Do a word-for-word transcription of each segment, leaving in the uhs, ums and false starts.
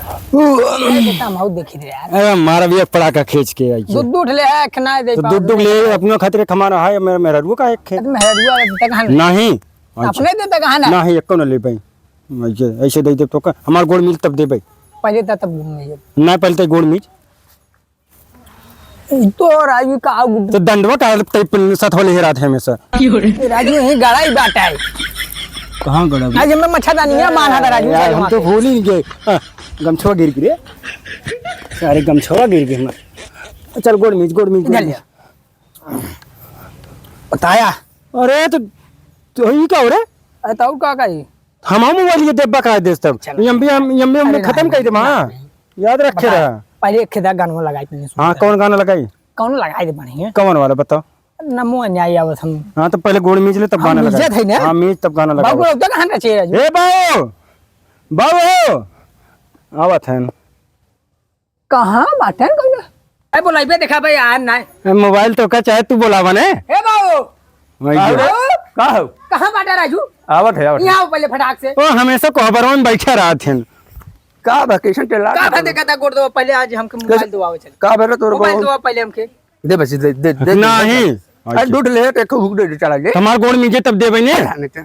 ए, बेटा, हम आउ देखी रे यार। अरे, मारा भी एक पड़ाका खींच के आई। दूध, दूध ले, एक ना दे तो पाओ। दूध, दूध ले, अपनो खातिर एक हमारा है, मेरा, मेहररुआ का एक है। अरे, मेहररुआ देता कहाँ ना? नहीं। अच्छा। अपने देता कहाँ ना? नहीं, एको ना लेबे। ऐसे, ऐसे दे दे तो का, हमार गोड़ मीज तब देबे। पहले ता तब घूम ले। ना, पहले तो गोड़ मीज। तो राजू का आउ तो दंडवा का तई पिन साथ वाले ही रात है हमेशा। राजू यही गड़ा ही बाटा है। कहाँ गड़ा बा? आज हमें मच्छरदानिया बांधा था राजू यार, हम तो भूल ही गए। हाँ, गमछवा गिर गिरे। सारे गमछवा गिर गए हमारे। चल गोड़ मीज, गोड़ मीज, गोड़ इधर मीज। ले। बताया। अरे तो, तो ही का हो रे? अरे तो और का का ही? हमार मोबाइल ये देब्बा का देस तब। चल। एमबी हम, एमबी हम अरे खत्म नहीं, कर दे, हाँ। नहीं। याद रखे बता, रहा। पहले एक खेदा गाना लगाई तूने सुन हाँ, ले। कौन गाना लगाई? कौन लगाई दे बढ़िया? कौन वाला बताओ? नमो अन्याय आवत हम। हाँ, तो पहले गोड़ मीज ले तब हम गाना मीजत लगाई। है ना? हाँ, मीज तब गाना बाबू लगाओ। लोग तो कहाँ ना चाहिए राजू? ए बाबू, बाबू, आवत है। कहाँ बाटे कौन? ए, बोलाइबे देखा भाई, आ ना। ए, मोबाइल तो का चाहे तू बोलावा ने। ए बाबू। वही का हो जो। रे? का हो? कहाँ बाटे राजू? आवत है, आवत है। यहाँ आओ पहले फटाक से। ओ, हमेशा कोहबरवा में बैठा रहत हैं। का बा, कैसन टेला का बा? देखा था, गोड़ दो पहले, आज हमके मोबाइल कैसे? दो आवे चल। का बा रे तोर मोबाइल को? दो पहले हमके। दे बस, दे, दे, दे, दे, नहीं। दे। अरे, अच्छा। दूध ले, एक हुक दे दे, चला ले। हमार गोड़ मीजे तब देबे ने। नहीं तो।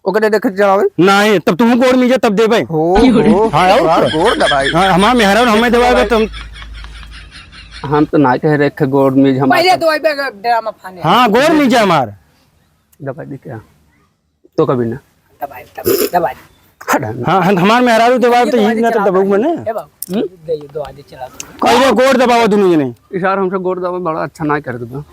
ओकरे देखे चलावे। नहीं, तब तुम गोड़ मीजे तब देबे। हो, हो, हाँ, और तोहार का? गोड़ दबाई। हाँ, हमार मेहरा और हमें दबावे तुम। हम तो ना कह रहे थे गोड़ मीज हमार। पहले तो आइबे ड्रामा फाने। हाँ, गोड़ मीजे हमार। दबाई दे क्या? तो कभी ना। दबाई, दबाई, दबाई। हटा ना। हाँ, हम, हमार मेहरारू दबावे तो ये ना तो दबाऊ में ना। ए बाबू, हम्म? दे, ये दो आदि चला दो। कहिए गोड़ दबावा दुनू जने। इशार हमसे गोड़ दबावे बड़ा अच्छा ना कर दो।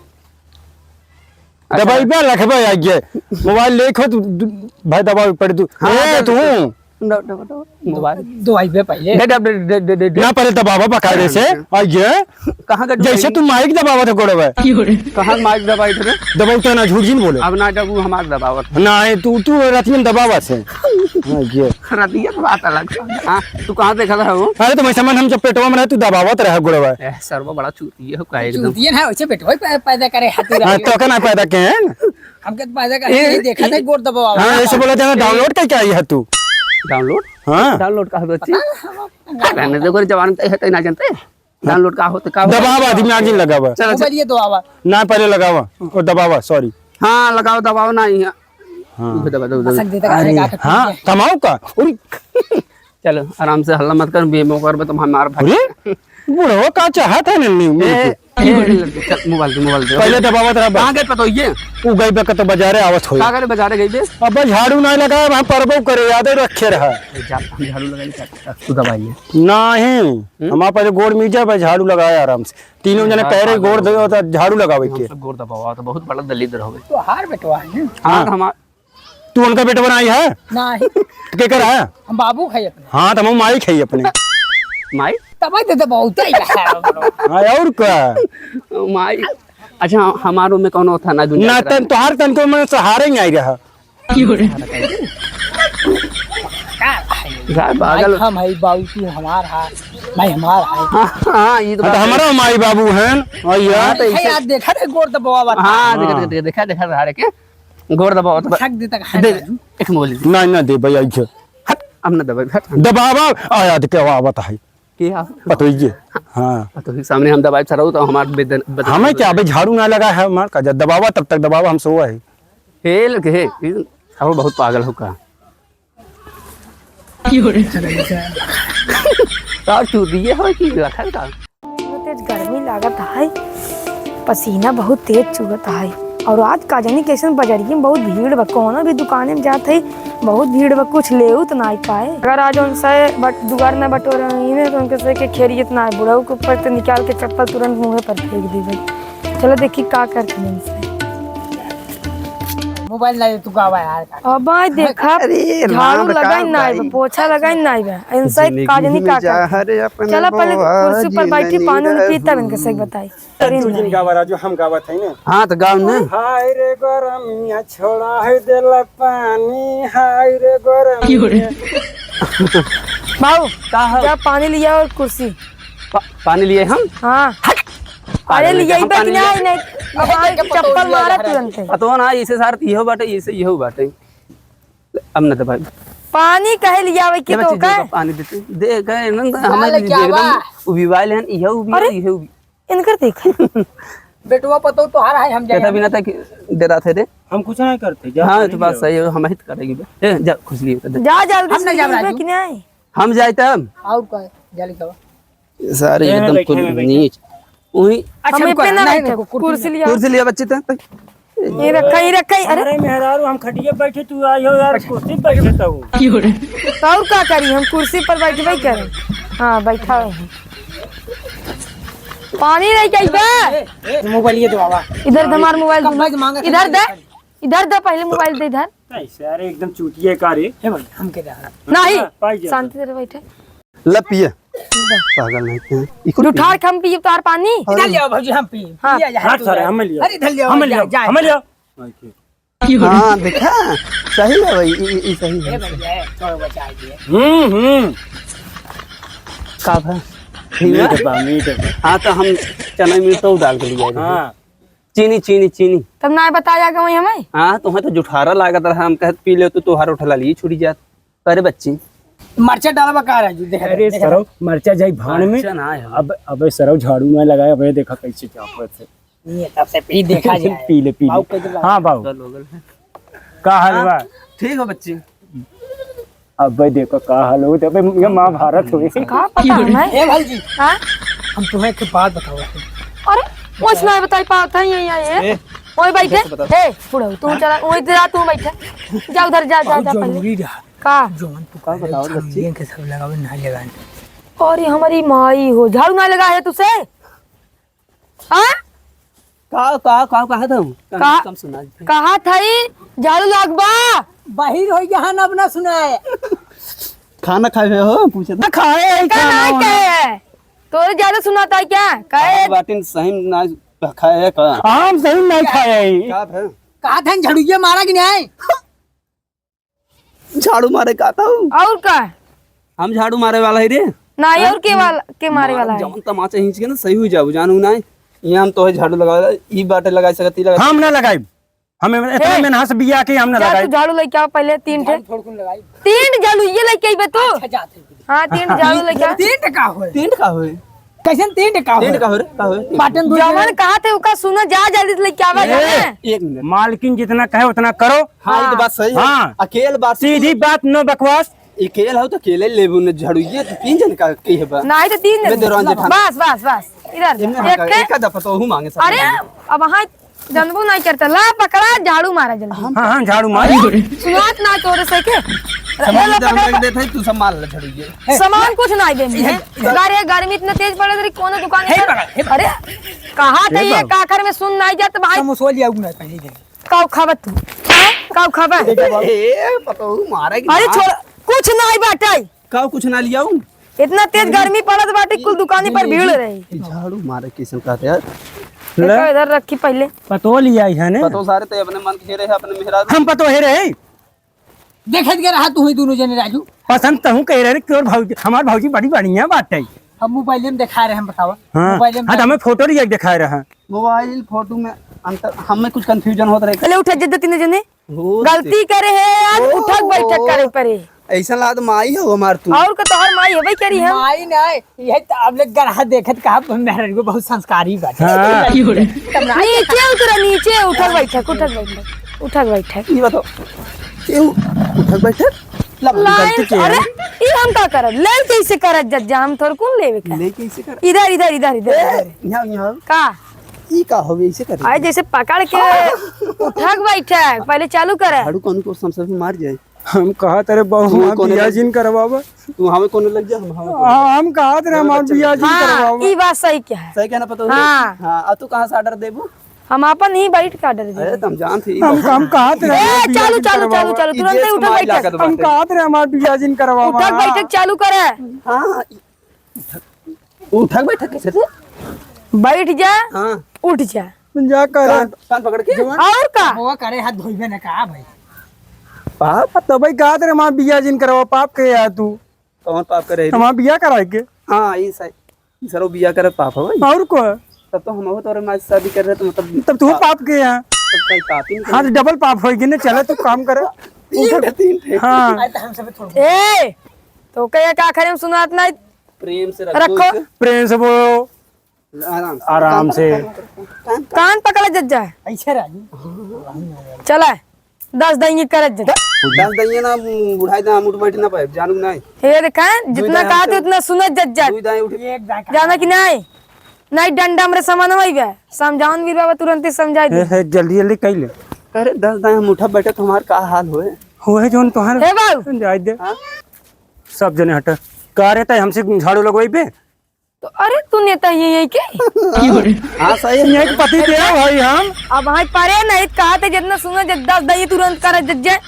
अच्छा। दबाई पे रखबे आइए। मोबाइल ले खो तू, दु-, भाई दबावे पड़े तू। हाँ, ए, दे, तू। दे, दे, दे, दे, मोबाइल। दो आई बे पहले। दे, दे, दे, दे, दे, दे। ना पहले दबावा बकायदे से। हाँ। आइए। कहाँ का जैसे दबाई? तू माइक दबावत है गोड़वे। कहाँ माइक दबाई थे? दबाऊ तो ना, झूठ जिन बोले। अब ना दबाऊ, हमार दबावत। ना, तू, तू रतियन दबावत है। आइए। रतिया तो बात अलग। हाँ, तू कहाँ देखा था वो? अरे तो मैं समझ हम जब पेटवा में रहे, तू दबावत रहे गोड़वे। ए, सरवा बड़ा चूतिया हो का एकदम। चूतिया ना, वैसे पेटवा ही पै-, पैदा करे हाथी हाँ, रहे। तो का ना पैदा के हैं? हमके तो पैदा करे, ए, यही देखा था, ए, गोड़ दबावा। हाँ, ऐसे बोला था, download का क्या है तू? Download? हाँ। Download का होता है? पता नहीं, हम पता नहीं, देखो, जवान तो है, तो ना जानते। Download का होता, का होता? दबावा, दिमाग नहीं लगावा। चलो, चलो। मोबाइल ये दबावा। ना, पहले लगावा, और दबावा, sorry। हाँ, लगाओ, दबाओ ना, यहाँ। हाँ। दबा, दबा, दबा। मसक देता, अरे, का करते हाँ, हैं? कमाओ का? उरी। चलो, आराम से हल्ला मत कर, बेमो करबे तो हमार भाई। अरे, बुढ़वा का चाहत है नन्नी ए, मिलके? ए, ए, लड़की, चल, मोबाइल दे, मोबाइल दे। पहले दबावत रहा बा। कहाँ गए पतोहिए? ऊ गई बा कतो बाजारे आवत होई। का करे बाजारे गई बे? अब झाड़ू ना लगाए, वहाँ परबो करे, याद रखे रहा। ए, जा, हम झाड़ू लगाई, जा, तू दबाई ले। नहीं, हम्म? हमारे पहले गोड़ मीजा बा, झाड़ू लगाए आराम से। तीनों जने झाड़ कह रहे पागल गोड़ हो दे, गए। तो झाड़ू लगावे हम के। सब गोड़ दबावा, तो बहुत बड़ा दलिद्र हो गए। तो हार बेटवा है ना? हाँ, हाँ। तो हमार तू उनका बेटवा नाई है? नहीं। तो के कर है? हम बाबू खाई अपने। हाँ, तो हम माई खाई अपने। माई? तब तो, तो बहुत ही है, bro। हाँ, और का? माई। अच्छा, हमारो में कौन था ना दुनिया ना, का? तन तोहार तन को मैं सहारे नहीं आई रहा। का भाई? यार, भाई पागल। हम है, बाबू तू हमार है, भाई हमार है। हाँ, हाँ, ये तो हाँ, तो बात है। हमारा माई बाबू हैं, और ये हाँ, तो है इसे यार, देखा थे गोड़ दबावा था। हाँ, देखा, हाँ। देखा, देखा, देखा, देखा, देखा, देखा, गोड़ दबावा था। मसक देता है दे, राजू। एक मोली। नहीं, ना दे भैया, इज्जत। हट, अब ना दबाई, हट। दबावा, आया, देखे, आवा, आवत है। के आ? पतोहिए। हाँ। पतोही सामने हम दबाई चढ़ाऊ तो हमार बेदन-, बदन हमें क्या, अबे झाड़ू ना लगा है हमार का, जब दबावा तब तक दबावा, हम सोवा है। हे लगे, हे, ये, अब बहुत पागल हो का? का चूतिया हो कि लखन का? बहुत तेज गर्मी लागत है, पसीना बहुत तेज चुअत है। और आज का जानी कैसन बजरिया में बहुत भीड़ बा, कौनो भी दुकाने में जात है, बहुत भीड़ बा, कुछ लेऊ तो ना पाए। अगर आज उनसे बट-, दुआर ना बटोरे रही तो उनके से के खेरियत ना है, बुढ़ऊ के ऊपर तो निकाल के चप्पल तुरंत मुँहे पर फेंक दी भाई। चलो देखी का करते हैं इनसे। मोबाइल ला दे, तू गावा यार। अब भाई देखा, अरे झाड़ू राम, लगाई का नाई बा, भाई? पोछा लगाई नाई बा, इनसे जिंदगी काजनी में का जहर कर। अपने चला पहले बोआ कुर्सी पर बैठी, जिंदगी पानी उनी पी, तब रहू। इनके से बताई। तू जिन गावा राजू, हम गावा थे ना। हाँ, तो गाओ ना। हाय रे गरमिया, छोड़ा है देला पानी, हाय रे गरमिया। बाबू, का हो? जा पानी लिया और कुर्सी। पा-, पानी लिए हम? हाँ। हट। अरे, पागल है, लिया हम ही पानी नहीं, लिया। नहीं, अब आए चप्पल मारा तुरंत। पतो ना, इसे सार इहो बाटे, इसे इहो बाटे। अब न दबाई। पानी कहे लियावे के ले तो बच्ची, का? देखो, पानी देते। दे गए ना, ना, हमें लेके एकदम आवा। उबिवाइल है, इहे उबिया, अरे, इहे उबि- इनकर देख। बेटवा पतो तोहार है, हम जाए कहता बिना तक डरा थे रे। हम कुछ नहीं करते, जा हाँ, पानी तो बात ले आओ। सही है, हम ही तो करेंगे बे। ए, जा, खुश लिए, जा, जल्दी हम से नहीं जा निकल रहा बे तू। कि नहीं? हम जाए तब। और का, जा लिखावा। सारे ए, मैं एकदम बैठे, कुल मैं बैठे। नीच। वही अच्छा, हमें रुको, पे ना नहीं, बैठे, नहीं, कुर्सी कुर्सी ले। लिया। कुर्सी लिया बच्ची, तब तक। ये रखा, ये रखा, अरे। अरे मेहरारू, हम खटिया बैठे, तू आई हो यार, कुर्सी बैठे तो। तो और का करी, हम कुर्सी पर बैठबे करें। हाँ, बैठा है। पानी नहीं चाहिए। ए, ए, मोबाइल ये दो बाबा। इधर दे हमार मोबाइल, कब दे। मांगा इधर दे, इधर दे, पहले मोबाइल दे इधर। कैसे? अरे एकदम चूतिया का रे। हे भाई, हमके दे। नहीं, हाँ, पाई जा। शांति से बैठे। ला पिए। पागल नहीं पिए। ई कुल जुठार पिए। के हम पिए तार पानी। इधर ले आओ भौजी, हम पिए। हाँ। पिए जा, हाँ, तू सर, जा। हमें लियो। अरे, इधर ले आओ, हमें जा, लियो, जा, हमें जा। लियो। हाँ, देखा? सही है भाई, ई, ई, ई सही है। ए भैया, थोड़ा बचा दिए। हम्म, हम्म। का भा? ठीक मीठ बा? बा, मीठ बा। हाँ, तो हम चना में तो डाल के लिया हाँ। चीनी, चीनी, चीनी। तब ना बताया गया वही हमें? हाँ, तुम्हें तो जुठारा लागत रहा, हम कहत पी ले तो तोहार उठला ली छुड़ी जात। अरे बच्ची। मरचा डालबा का राजू? देख, अरे देख। सरौ, मरचा जाई भाड़ में। मरचा ना है। अब, अबे सरौ झाड़ू ना लगाए, अबे देखा कैसे चापत है। ये तब से पी देखा जाए। पी ले, पी ले। बाऊ कह दे बाऊ। हाँ बाऊ। गल हो गल है। का हाल हाँ, बा? ठीक हो बच्ची। अबे देखो का हाल हो, अबे ये महाभारत हो गई। का पता है मैं? ए भाई जी। हाँ? हम तुम्हें एक बात बताओ। अरे, कुछ नहीं बताई पावत है, ये, ये, ये। ए, ओए बैठे। कैसे बता? ए, बुढ़ऊ, तू हाँ? चला, ओए जा, तू बैठे। जा उधर, जा, जा, और जा पहले। जरूरी रहा। का? जौन तू का कह रहे बताओ, झाड़ू बच्ची? ये के सब लगावे, ना लगावे। अरे हमारी माई हो, झाड़ू ना लगा है तुसे? हाँ? का, का, का, कहा था? कम, का, कम सुना दे। कहा था ई, झाड़ू लगबा? बाहिर हो गया है, अब ना सुनाए। खाना खाए हो? पूछे तो। ना खाए है का खाना ना वाना। कहे? तोरे ज्यादा सुनाता है क्या? कहे? बाटिन सही ना खाए है का? हम सही नहीं खाए है। का है? कहा था झाड़ू ये मारा कि नहीं? झाड़ू मारे का था उ? और का? हम झाड़ू मारे वाला है रे। नहीं, हाँ? और के वाला, के मारे मारा वाला है? जौन तमाचा खींच के ना सही हो जाऊ, जानू ना। ये हम तो है झाड़ू लगा, ई बाटे लगा सकत, ई लगा हम ना लगाई। हमें इतना ए, मेहनत से बिया के हम ना जा लगाई। तू झाड़ू लेके आओ पहले, तीन ठे। झाड़ू थोड़कुन लगाई। तीन झाड़ू ये लेके आइबे तू। अच्छा, जाते हैं। हाँ, तीन झाड़ू लेके आ। तीन टका होए। तीन टका होए। कैसन तीन टका होए? तीन टका होए रे, का होए? बाटन दो जवन जने। कहा थे उका सुनो, जा जल्दी से लेके आवा ए, जाने। एक मिनट। मालकिन जितना कहे उतना करो। हाँ, ये तो बात सही है। हाँ। अकेल बात सीधी बात, नो बकवास। अकेल हो तो अकेले लेबू न झाड़ू, ये तो तीन जन का की है बा। नहीं तो तीन मैं जन। देवरान जेठान। बस, बस, बस। इधर इनमें हम एक का, के एक आधा पतोहू मांगे सब अरे, लोग। अब हाँ जनबो नहीं करता, ला पकड़ा, झाड़ू मारा जल्दी। हाँ, हाँ, झाड़ू मार। अरे, सुनात ना तोरे से के? सामान ये ला तो हम पकड़ा। रख देते हैं, तू संभाल ले झाड़ू ये। सामान कुछ नहीं देंगे। ये, ये। गारे गर्मी इतना तेज पड़े तेरी कौन दुकान हे है? पकड़, हे पकड़। अरे, कहाँ थे ये ये पकड़। काखर में सुन नहीं जात भाई? समोसा लिया उगना पहले दे। काऊ खाबा तू? हैं? काऊ खाबा? ए, पतोहू मारे कि अरे ना? छोड़, कुछ नहीं बाटे। का कुछ ना लियाऊ? इतना तेज गर्मी पड़त बाटे, कुल दुकानी पर भीड़ रही। ई झाड़ू मारे किसन कहते यार। देखो, इधर रखी पहले। पतो लिया है ने? पतो सारे ते अपने मन के रहे, अपने मेहरारू। हम पतो हे रहे। देखत के रहा तू ही दोनों जने राजू। पसंद तहूँ कह रहे कि और भौजी, हमार भौजी बड़ी बढ़िया बात है। हम मोबाइल में दिखा रहे हैं, बतावा। हाँ, मोबाइल में हाँ, तो हमें फोटो लिया के दिखाए रहा। मोबाइल फोटो में अंतर, हमें कुछ confusion होत रहे। चले उठा जल्दी तीनों जने। हो गलती से। करे है यार, ओ, उठक बैठक ओ। करे पड़े। ऐसा लाद माई हो हमार तू। और का तोहर माई हेबे करी हम। माई नहीं, यही तो अब ले गढ़ा देखत कहा मेहरन को बहुत संस्कारी बात है। हाँ। तब ना नीचे उतरा, नीचे उठक बैठक, उठक बैठक, उठक बैठक। ये बताओ, ये उ-, उठक बैठक? लब लाइन, गलती किया अरे, है। ये हम का करब? ले कैसे करत जज्जा, हम तोर कौन लेवे का? ले कैसे करत? इधर, इधर, इधर, इधर, ए, इधर। यहाँ, यहाँ। का? ई का होवे, ऐसे करे? अरे, जैसे पकड़ के उठक बैठक, पहले चालू करे। झाड़ू कौन को समसम मार जाए? हम कहा तेरे बहू तू हमार कौन बियाह लग जिन करवावा। तू हमें कौन लग जा, हम हमें कौन हाँ, लग हम कहा तेरे हमार बच्चा बियाह लग जिन हाँ, करवावा। ई बात सही क्या है? सही कहना पता हो? हाँ। हाँ, अब तू कहाँ से order देबू? हम अपन ही बैठ के order अरे, देबू। तुम जानते ही हम, बात। हम कहा तेरे ए, हमार बियाह चालू, जिन चालू, करवावा। चालू, चालू, ई तुरंत देश उठक कमाई बैठक। लागत हम बाटे। कहा तेरे हमार बियाह जिन करवावा। उठक बैठक चालू करे। हाँ, उठक बैठक कैसे थे? बैठ जा, हाँ। उठ जा। जा कर। कान, कान पकड़ के? और का? वो करे हाथ धोइबे न का भाई? पाप? तबे कहा तेरे हमार बियाह जिन करवा, पाप के यार तू। कौन पाप करे है? हमार बियाह कराए के? हाँ, ई सही। ई सरो बियाह करे पाप है भाई। और को? तब तो हम हो तोरे माँ से शादी कर रहे तो मतलब तब तू पाप के यार। तब कहीं पाप ही नहीं हाँ, तो करे। Double पाप होई कि नहीं? चला तू काम कर। तीन ठे, तीन ठे। हाँ। अरे तो हम सब थोड़ा ए, तो कहे का आखिर में सुनात नहीं? प्रेम से रखो रखो। इसे। प्रेम से बोलो। आराम से। आराम से। कान पकड़ जज्जा। ऐसे राजू। चला, दस दइये करत जज्जा। दस दइये ना, बुढ़ाई दा, हम उठ बैठ ना पाए, जानू नहीं। ये देखा, जितना कहा थे उतना सुनत जज्जा। दुई दाएं उठ। जाना कि नहीं? नहीं, डंडा हमरे सामान में बा। समझावन वीर बाबा तुरंत ही समझाई दे। ए, ए, जल्दी, जल्दी कह ले। अरे, दस दाएं हम उठा बैठे तो हमार का हाल होए? होए जौन तोहार हे बाबू। समझाई दे। हाँ? सब जने हटा। का रे, तै हमसे झाड़ू लगवाई बे? तो अरे, तू नेता ही है के? हाँ, सही है। ये एक पति देव भाई हम। अब भाई परे नहीं, कहा थे जितना सुनो, जब दस दाएं तुरंत कर जज्जे।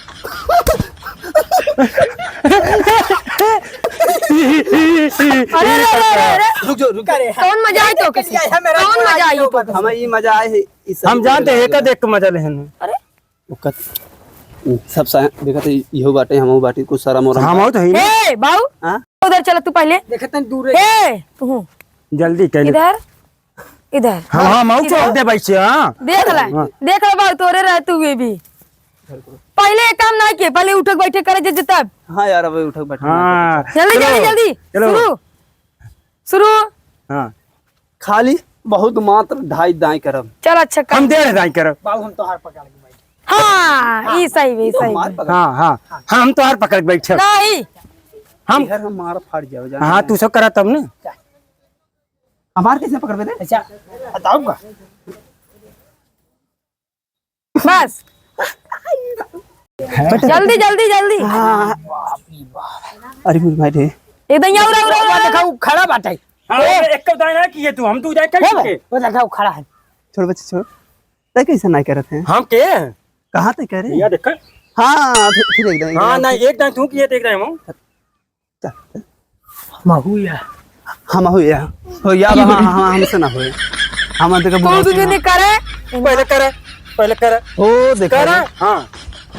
अरे, अरे, अरे, अरे, अरे। रुक जाओ, रुक जाओ। कौन मजा आई तो किसी? कौन मजा आई तो? हमें ये मजा आए है, इस हम जानते हैं, एका देख के मजा लेहन। अरे। ओकर सब सा-, देखत है, इहो बाटे, हमहू बाटे, कुछ सारा मोरा। हम आओ तो है ना। ए, बाऊ। हाँ? उधर चला तू पहले। देखत है दूर है। ए, तू। जल्दी कह ले। इधर। इधर। हाँ, हाँ, माऊ इधर। चौक दे भाई से, हाँ। देख ले, हाँ। देख ले बाबू, तोरे रह तू ये भी। पहले एक काम ना किए, पहले उठक बैठक करे जे तब। हाँ यार, अबे उठक बैठक ना हाँ। करे। जल्दी, चलो, जल्दी, जल्दी। चलो। शुरू। शुरू। हाँ। खाली बहुत मात्र ढाई दाएं करब। चल अच्छा कर। हम डेढ़ दाएं करब। बाबू, हम तोहार पकड़ के बैठे। हाँ, ई सही बे, ई सही बे। हाँ, हाँ। हाँ, हम तोहार पकड़ के बैठे। नहीं। हम इधर हम मार फाड़ जाओ, जान हाँ, ले। तू सब करा तब ना। हमार कैसे पकड़बे रे? अच्छा, बताओ का? बस। जल्दी, जल्दी, जल्दी। हाँ। अरे, मेरे भाई रे। एकदम यहाँ, उरा, उरा, उरा, उरा। देखा, वो खड़ा बाटे। हाँ, ओ। एक कदम ना किए तू, हम तू जाए कर ओ, चुके। वो देखा, वो खड़ा है। छोड़ बच्चे, छोड़। तै कैसे नहीं करत है? हम के? कहाँ तै करे? यहाँ देख। हाँ, फिर, फिर एकदम, हाँ, एकदम। नहीं, एक दाएं तू किए, एक दाएं हम। चल, चल। हम हुआ। हम हुआ। हो या, हम, हम, हमसे ना होए। हम तो कबूल कौन तुझे नहीं करे? पहले करे, पहले करे। हो, देखा करे, रे। हाँ।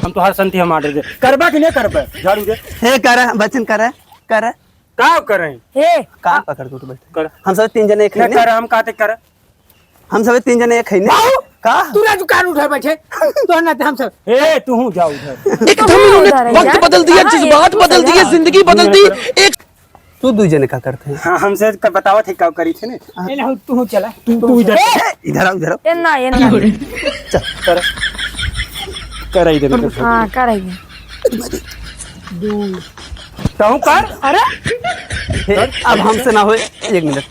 हम तोहार संती हम order दे। करबा कि नहीं करबा? झाड़ू दे। हे, करे, बचन करे, करे। का करे? हे। कान पकड़ के उठ बैठे। कर। हम सब तीन जने एक नहीं है ना? कर, हम कहते कर। हम सब तीन जने एक है ना? बाबू, का? तू राजू कान उठा बैठे। तो ना हम सब। ए, तू हूँ जा उधर। एकदम इन्होंने उधर है वक्त यार। बदल दिया, कहाँ जज्बात ये? बदल दिए, जिंदगी बदल दी। एक तू दू जने का करते हैं? हाँ, हमसे क-, बतावत है का करी थे ने? हाँ। ए, ना, तू हूँ चला। तू, तू इधर। ए, इधर आओ, इधर आओ। ए, ना, ए, ना। चल। कर। कर इधर, इधर। हाँ, कर इधर। कहूँ कर। अरे। हे, अब हमसे ना होए, एक मिनट,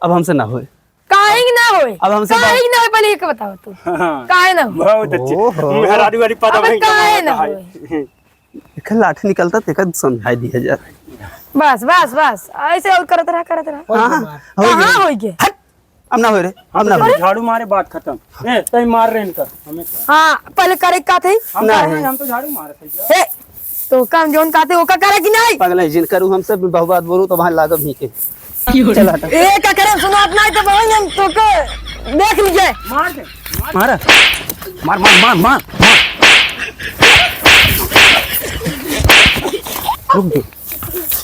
अब हमसे ना होए। काहे ना होए? अब हमसे काहे बात ना होए, पहले एक बताओ तू। हाँ। काहे ना होए? बहुत अच्छे। ओहो। मेहरारू वाली पता अबे नहीं काहे कमाल ना का है। होए? एक लाठी निकलता, तेका समझाई दिया जा। बस, बस, बस, ऐसे और करत रहा, करत रहा। हाँ, हाँ, हो कहाँ गया। होई के? हट। अब ना होए रे, अब ना होए। अरे! झाड़ू मारे, बात खत्म। ए, तई मार रे इनका। हमें हाँ, पहले करे का थे? हम नहीं। नहीं, हम तो झाड़ू मारत है। ए, तो काम जोन काते ओका करे कि नहीं? पगला जिन करू हमसे बहु बात बोलू तो वहाँ लागब ही के। चल हटा। ए, का करे सुनात नहीं तो भाई हम तो के देख लीजिए। मार दे। मार। मार, मार, मार, मार, मार। रुक जा,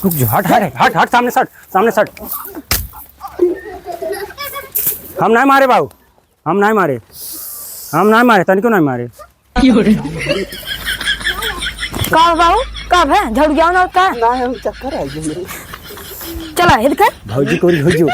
रुक जा, हट, हट, हट, हट, सामने से हट। सामने सट। हम नहीं मारे बाबू, हम नहीं मारे, हम नहीं मारे, तनिको नहीं मारे। का बाबू, का भे? झाड़ू जाओ ना का? ना, हम चक्कर आ गए मेरे। चला, ये दिखा। भौजी को भौजी।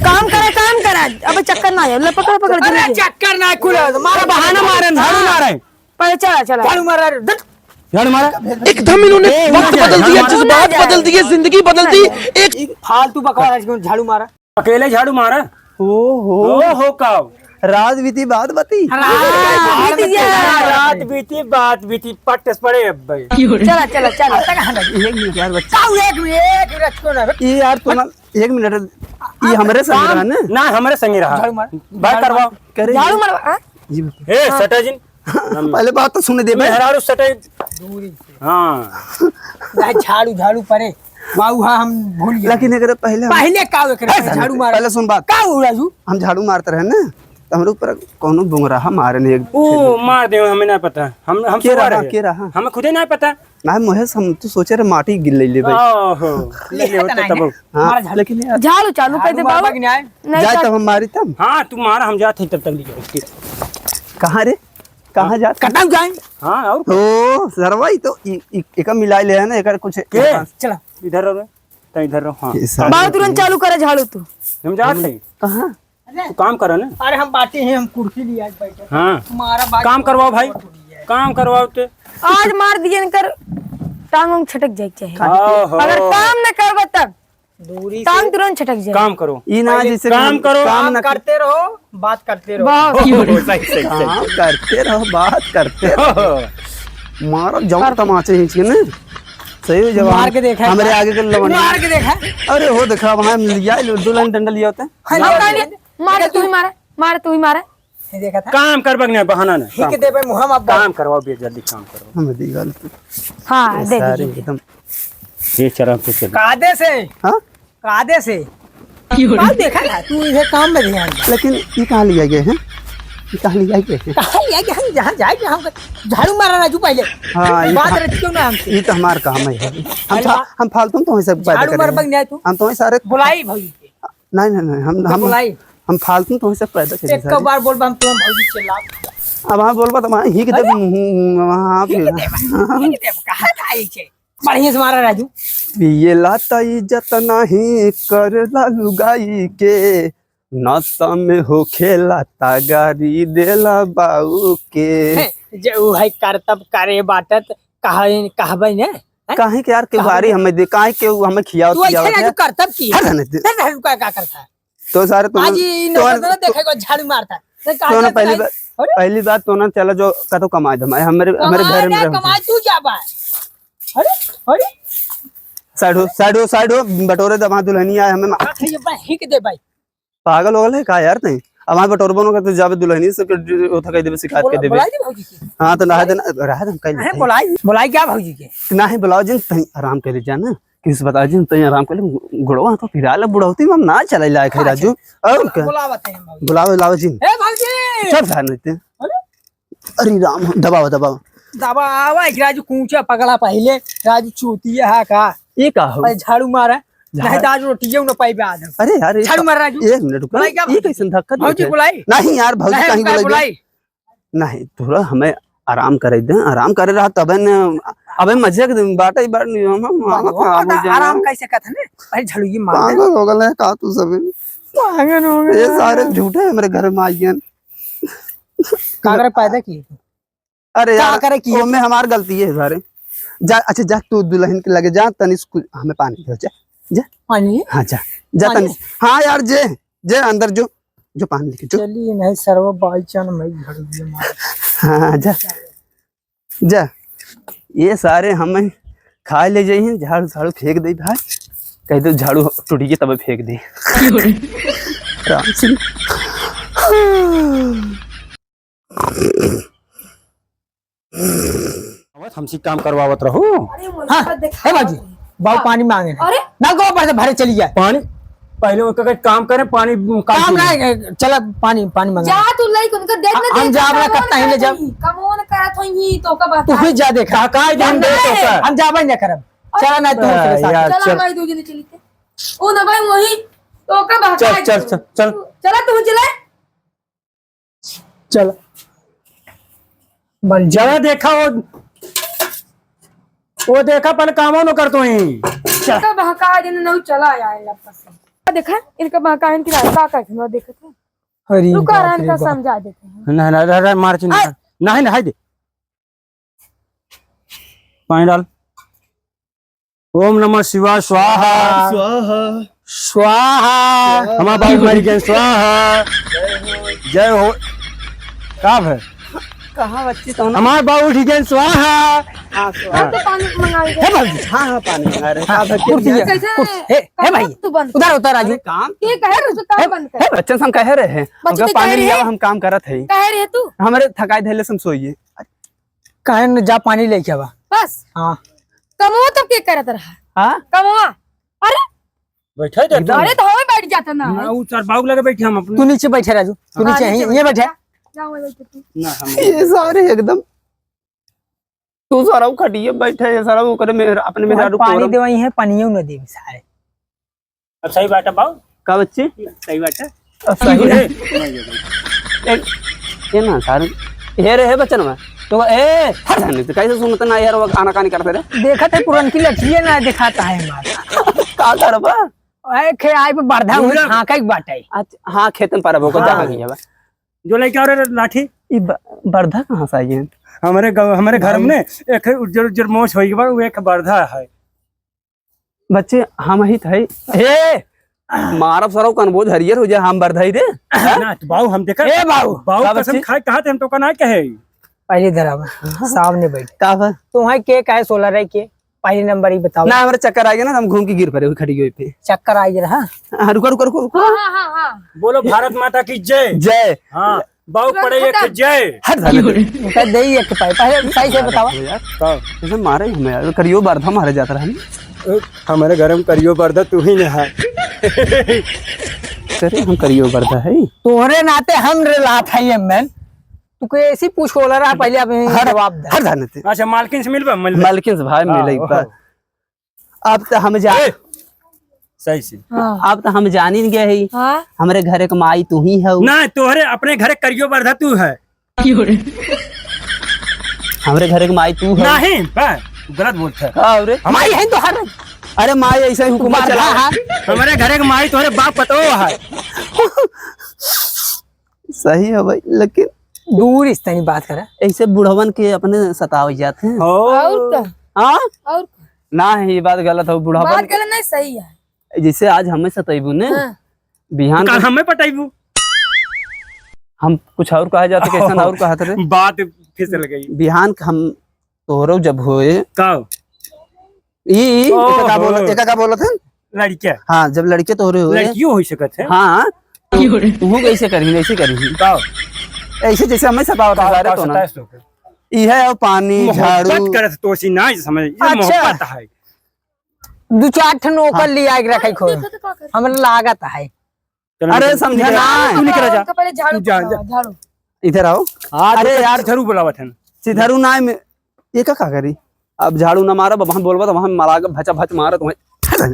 काम करे, काम करे। अबे चक्कर ना आए, ले पकड़, पकड़, अरे जल्दी। चक्कर ना खुला, मारा बहाना मारे, झाड़ू मारे। पहले चला, चला। झाड़ू मारा रे, धत। झाड़ू मारा। एकदम इन्होंने ए, वक्त उनके बदल झाड़ू दिया, मारा। जज्बात बदल दिए, जिंदगी बदल दी। एक फालतू बकवास, आज क्यों झाड़ू मारा? अकेले झाड़ू मारा? ओहो। ओहो, का? रात बीती बात बती। रात बीती, रात बीती, बात बीती, पट्ट से पड़े अब भाई। चला, चला, चला। एक मिनट यार, बच्चा। का एक मिनट, एक मिनट, छोड़ ना। ये यार, तुम एक मिनट, ये हमरे संग रहा ना? ना, हमरे संग रहा। झाड़ू मार। बात करवाओ। करे झाड़ू मार, हाँ? जी। ए, हाँ। सटा जिन। पहले बात तो सुने दे बे। मेहरारू सटे। दूरी से। हाँ। ना झाड़ू, झाड़ू परे। बाबू, हाँ, हम भूल गए। लेकिन एकरे पहले हम पहले का एकरे ए, झाड़ू मार। पहले सुन बात। का हो राजू? हम झाड़ू मारते रहे ना, तो हमरे ऊपर कौनो बुंगराहा मारे नहीं। ओ, मार दे, हमें ना पता। हम, हम के सवार रहा, है। के रहा? हमें खुदे ना पता। ना, मोहे हम तो सोचे रहे माटी गिर ले ले भाई। ओहो, ले ले होता तब। हाँ, मारा झाड़ू। लेकिन यार झाड़ू चालू कर दे झाड़ू मारबा बाबू। कि नहीं? नहीं जाए चालू। तब हम मारी तब। हाँ, तू मारा, हम जाते हैं तब तक लेके। कहाँ रे? कहाँ जात? कटाऊ जाए। हाँ, और ओ, सरवा, ई तो, ई, ई, एका मिलाइ ले है ना, एकर कुछ के? चला। इधर रहो रे, तो इधर रहो, हाँ। ये सारे बाबा, तुरंत चालू करे झाड़ू तू। हम जात है। कहाँ? तू काम करा ना। अरे, हम बाटे हैं, हम कुर्सी लिए आज बैठे। हाँ। हमारा बात काम करवाओ भाई, काम करवाओ ते। आज मार दिए इनकर टांग वांग छटक जाए के चाहे। ओहो। अगर काम न करबा तब दूरी से टांग तुरंत छटक जाए। काम करो। ई ना पहले जैसे काम करो। काम काम ना करते रहो, बात करते रहो। बहुत। ओहो, सही, सही, सही। काम करते रहो, बात करते रहो। ओहो। मारो जाओ कर- तमाचे खींच के ना। सही हो जवाब। मार के देखा है। हमरे आगे के लवंडे। मार के देखा। अरे हो देखा, वहाँ लिया, दो लाइन डंडा लिया होता है। हाँ, मार, मार, मार, तू ही मारा, मार, तू ही मारा। ये देखा था? काम करबा के नहीं, बहाना नहीं, ठीक काम है, दे भाई, मुँह में अब काम करवाओ बे, जल्दी काम करवाओ। हमें दी गलती। हाँ, ये दे सारे दीजिए। एकदम। ये चला, फिर चला। कादे से? हाँ? कादे से? काल देखा था, तू इधर काम में ध्यान दे। लेकिन ये कहाँ लिया गया है? ये कहाँ लिया गया है? कहाँ लिया गया? हम जहाँ जाए, जहाँ हम झाड़ू मारा राजू पहले। हाँ, ये बात तो, रहती क्यों ना हमसे? ये तो हमार काम है। हम अरे फा-, बा-, हम फालतू में तो वहीं से पैदा झाड़ू करे मार हैं। बन जाए तू। हम तो वहीं सारे बुलाई भौजी के। नहीं, नहीं, नहीं, हम, तो हम, बुलाई। हम फालतू तो से पैदा एक करी सारे। बार बोलबा हम तुम भौजी चिल्ला। अब हाँ बोलबा तो वहाँ हिक देब, अरे! हम्म, वहाँ आप हिक देब, हिक देब, कहाँ खाई छे? बढ़िया से मारा राजू। पिएला त इज्जत नाही करेला लुगाई के, नशा में होखेला त गारी देला बाऊ के। हे, जे उ है करतब करे बाटत, कहा-, कहबे ने, हैं? काहे के यार, के कहा बारी बे? हमें दे, काहे के उ हमें खियावत, तू ऐसे खियावत ना है? तू करतब की? हट हने दे। हट, हट, का, का करता है? तो सारे तो आज ना, ई तो नौकर ना तो देखे को झाड़ू मारता। तो कहा तो ना जाता पहली है? बार, अरे? पहली बार तो ना चला जो कतो कमाए धमाए, हमरे, हमरे कमाए घर में ना, रहते। कमाए तू जा बा। अरे, अरे। Side हो, side हो, side हो, बटोरे दे, वहाँ दुल्हनिया है, हमें मा- हाँ, ये बा, हिक दे भाई। पागल हो गए का यार तई? अब वहाँ बटोरबो न करते, जाबे दुल्हनिया से कर, उठा के देबे, शिकायत कर देबे। बुलाई दे भौजी के। हाँ, तो रहा दे ना, रहा दे, हम कह अरे, लेते हैं। बुलाई, बुलाई क्या भौजी के? नहीं, बुलाओ जिन, तई आराम कर ले जाना। किस बता जिन, तई आराम कर ले, गोड़वा तो पिराला, बुढ़ौती में हम ना चले लायक है, अच्छा। राजू। और क्या? बुलावत है हम भौजी। बुलाओ, लाओ जिन। ए भौजी! सब झाड़ लेते हैं। अरे? अरे राम, दबाओ, दबाओ। दबाओ, एक राजू कूचा पकड़ा पहले, राजू चूतिया है का? ये का हो? अरे झाड़ू मारा, झाड़- नहीं तो आज रोटियों न पाई आज हम। अरे यार, ये झाड़ू का-, मार राजू। एक मिनट रुको, बुलाई क्या ये भौजी? कैसन धक्का भौजी देते हैं? बुलाई। नहीं यार, भौजी नहीं, कहीं उनका बुलाई दे। बुलाई। नहीं, थोड़ा हमें आराम करे दे, आराम करे रहा तबे न, अबे मजे के दिन बाटे, ई बार नहीं, हम, हम, हम, बाबा, हम, पता हम, आराम कैसे कहत है ने? अरे झड़ुई मार दे। पागल हो गए हैं का तू सभी? पागल हो गए ये हैं। सारे झूठे हमरे घर में आइयन। का करे पैदा किए तू? अरे का यार, करे किए ओमे तू? हमार गलती है सारे। जा, अच्छा जा तू दुल्हन के लगे जा, तनिस कुछ हमें पानी दे, जा, जा। पानी? हाँ, जा, जा पानी? तनिस। हाँ यार, जे, जे अंदर जो, जो पानी लेके जो। चलिए नहीं सरवा, बाई चान मैं घर दिए मार। हाँ, जा, जा। ये सारे हमें खा ले जाइए, झाड़ू, झाड़ू फेंक दे भाई। कह दो झाड़ू टूट गई तब फेंक दे। राम सिंह। आवत हमसे काम करवावत रहू। हाँ, हे बाजी, बाबू हाँ। पानी मांगे हैं। अरे? ना गो भरे, भरे चली जाए। पानी? पहले उनका कहीं काम करें, पानी, काम काम ना कीजिए। है, चला पानी, पानी मांगे। जा तू लई उनका देख ले, हम देख, जाब ना, कमवा कब ताही ले जाब। कहीं, कमवा न करत होई, तो का बात तू है। खुद जा देखा। का, का, हम नहीं। दे तो का। हम जाबे ना करब। अरे। चला ना तू आ, तेरे साथ। यार, चला चल। भाई, दो जने चली थे। ओ ना भाई, वही तो का बात चल, है। चल, चल, चल। चला तू चले। चल। बन जा। जरा देखा वो, वो देखा पहले कामो न करतो ही। चल। इनका बहका दिन न चला आया है आपका सब। देखा, इनका बहका इनकी रास्ता का है, देखत है। अरे रुका, बाप रे इनका बाप। समझा देते हैं। नहीं, नहीं, नहीं, नहीं, मार चिन्ह। आ! नहीं, नहीं, दे। पानी डाल। ओम नमः शिवाय स्वाहा। स्वाहा। स्वाहा। हमार बाबू मर गए स्वाहा। जय हो। का है? कहाँ बच्ची तो ना? हमार बाबू उठ गए स्वाहा। हाँ, स्वाहा। हम तो पानी मंगाई दे। हे बाबू। हाँ, हाँ, पानी मंगा रहे। हाँ, का बच्ची? कुर्सी है। कैसे? कुर्सी। हे, हे भाई। तू बंद। उधर उतर राजू। अरे काम। ये कहे रहे तू काम हे, बंद कर। हे बच्चन से हम कहे रहे हैं। बच्चे उनका तो कह पानी रहे लिया, हैं। हम काम करत है। कह रहे तू। हमारे थकाई धैले से हम सोइए। काहे न जा पानी लेके आवा। बस। हाँ। कमवा तब के करत रहा? हाँ? कमवा। अरे? बैठे दे तू। अरे तो हमें बैठ जाता ना। ना, उ सर बाबू लगे बैठे हम अपने। तू नीचे बैठे राजू। तू हाँ, नीचे नीचे यहीं, ये बैठ। बैठे। जा, जा वहीं बैठ तू। ना, हम ये सारे एकदम। तू सारा खटिए बैठे है, सारा ओकरे में, अपने में अरे झाड़ू पानी कोरो। देवाई है, पानियो न देवी सारे। अब सही बात है बाबू। का बच्चे? सही बात है। अब सही ए, है। ए, ए ना सारे। हे रे, हे बचनवा, तो ए, हट जाने, तो कैसे सुनत ना यार, वो आनाकानी करत रे। देखत है, पुरनकी लठिए ना देखात है हमार। का करबा? ओए, खे आइ पे बरधा हुई पूरा। हाँका एक बाटे। अच्छा, हाँ, खेतन पर अब ओकर हाँ। जगह नहीं है बा। जो लेके आ रहे लाठी। ई ब-, बरधा कहाँ से आई है? हमरे गाँव, हमरे घर भाई। में एक उज्जर उज्जर मोछ होई बा, वो एक बरधा है। बच्चे, हम ही थे। ए, मारब सरौ कनबोज हरियर हो जाए, हम बरधा ही रे। ना, तो बाऊ, हम देखा। ए बाऊ। बाऊ का कसम बच्चे? खाए कहा थे, हम तो का ना कहे। पहले इधर आवा, सामने बैठ। का बा? तुम्हारे के काहे सोलह रहे के? पहले नंबर ही बताओ। ना, हमारे चक्कर आ गया ना, हम घूम के गिर पड़े हुए खड़ी हुई पे। चक्कर आ गया, हाँ? हाँ, रुको, रुको, रुको, रुको। हाँ, हाँ, हाँ, हाँ। बोलो भारत माता की जय। जय। हाँ, बाऊ तुरंत पड़े एक खत्म। जय। हट साले। उनका दे ही एक पाई, पहले सही से बताओ। यार, का? कैसे मारे हमें यार? करियो बरधा मारे जात रहन। हमारे घर में करियो बरधा तू ही ना है। करे हम करियो बरधा है। तोहरे नाते हम रे लात है ये मैन। तू के ऐसी पूछ होला रहा, पहले आप हट, जवाब दे। हट जाने ते। अच्छा, मालकिन से मिलबा, मिलबा। मालकिन से भाई हाँ, मिले एक बार। ओहो। अब तो हम जा-, ए, सही से। हाँ। अब तो हम जानिन गए ही। हाँ। हमरे घरे के माई तू ही हऊ। ना, तोहरे अपने घरे करियो बरधा तू है। हमरे घरे के माई तू हऊ। नहीं, बा, तू गलत बोलत है। का रे? माई है तोहर। अरे माई ऐसा ही हुकुम बरधा चला। है। हमरे घरे के माई तोहरे बाप पतो है। सही है भाई, लेकिन दूर इस तनी बात करा। ऐसे बुढ़वन के अपने सतावे जाते हैं। हो। और का? हाँ? और का? ना है, ये बात गलत हो, बुढ़वन बात के गलत नहीं, सही है। जैसे आज हमें सताइबू ने, हाँ। बिहान तो काल को हमें पटाइबू। हम कुछ और कहा जाते, कैसन और कहा थे रे? बात फिसल गई। बिहान के हम तोहरो जब होए। का? ई, ई, ओहो। एका का बोलत, एका का बोलत है? लड़के। हाँ, जब लड़के तोहरे होए। लड़कियों हो सकत है। हाँ, तो तू कैसे करी, ऐसे करी। का? ऐसे जैसे हमें सतावत का, है, का तो ना। सताइस लोग? ई है और पानी, मोहब्बत झाड़ू। करत तो सी ना समझ, ये अच्छा। मोहब्बत है। दो चार ठन ओकर हाँ। लिया के रखे खो। देखो तो का करे। हमरा लागत है। चलो अरे निकल। समझा ना। तू निकल जा। उनका पहले झाड़ू तू जा, पकड़वा, जा। झाड़ू। इधर आओ। हाँ, अरे तो यार। सिधरू बुलावत हन। सिधरू ना में, ये का, का करी? अब झाड़ू ना मारब, अब हम बोलबा तो वहाँ मारा के भचा भच मारत वहीं।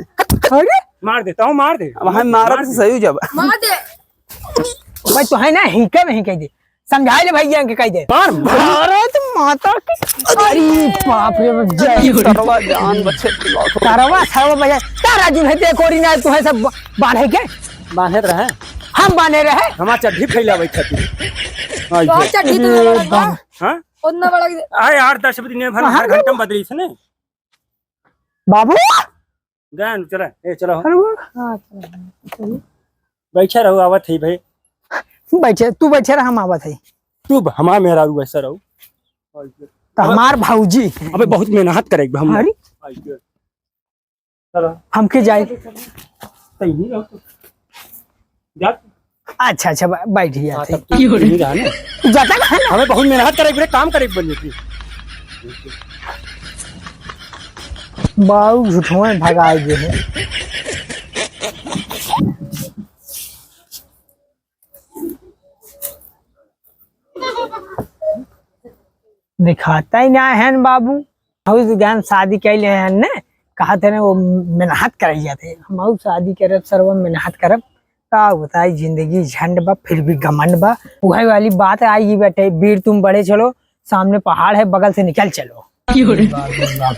अरे? मार दे, ताऊ मार दे। अब हम मारब मार तो दे। सही हो जाब। मार दे। भाई तो है ना, हिंके में हिंके दे। समझाई ले भैया के कह दे। मार, मार। अरे तो माता की, अरे बाप रे, जय। सरवा जान बचे। सरवा, सरवा बजा। तारा जुन है, ते कोरी ना, तू है सब ब-, बांधे के? बांधे रहे। हम बांधे रहे? हमार चड्ढी फैला बैठा तू। आई तो है। चड्ढी तो ए, बड़ा बा। बाप। हाँ? उतना बड़ा कि आए आठ दस दिन भर, कहाँ हर गए? घंटा में बदली से ने। बाबू। गए नु, चला, ए, चला हो। अरे वाह। हाँ, चला, चला। बैठे रहो, आवत है भाई। बैठे, तू बैठे रह, हम आवत है। तू ब-, हमार मेहरारू ऐसा रहो। तो हमार भौजी। अबे बहुत मेहनत करे हम। अरे। चलो। हमके जाए। सही नहीं रहो तो। जा। अच्छा, अच्छा, बै-, बैठ गया हाँ, थे। तब तू नहीं रहा ना। तू जाता कहाँ ना? हमें बहुत मेहनत करे, पूरे काम करे बन जाती। बाऊ झूठों में भगाए गए हैं। दिखाता ही ना है न बाबू। बहुत गहन शादी कैले हैं ने, कहा थे ने वो मेहनत कराई जाते। हम शादी करब, सरवा मेहनत करब। का बताई, जिंदगी झंड बा, फिर भी घमंड बा। उहे वाली बात आई ही बैठे, वीर तुम बड़े चलो, सामने पहाड़ है, बगल से निकल चलो। बाप रे बाप।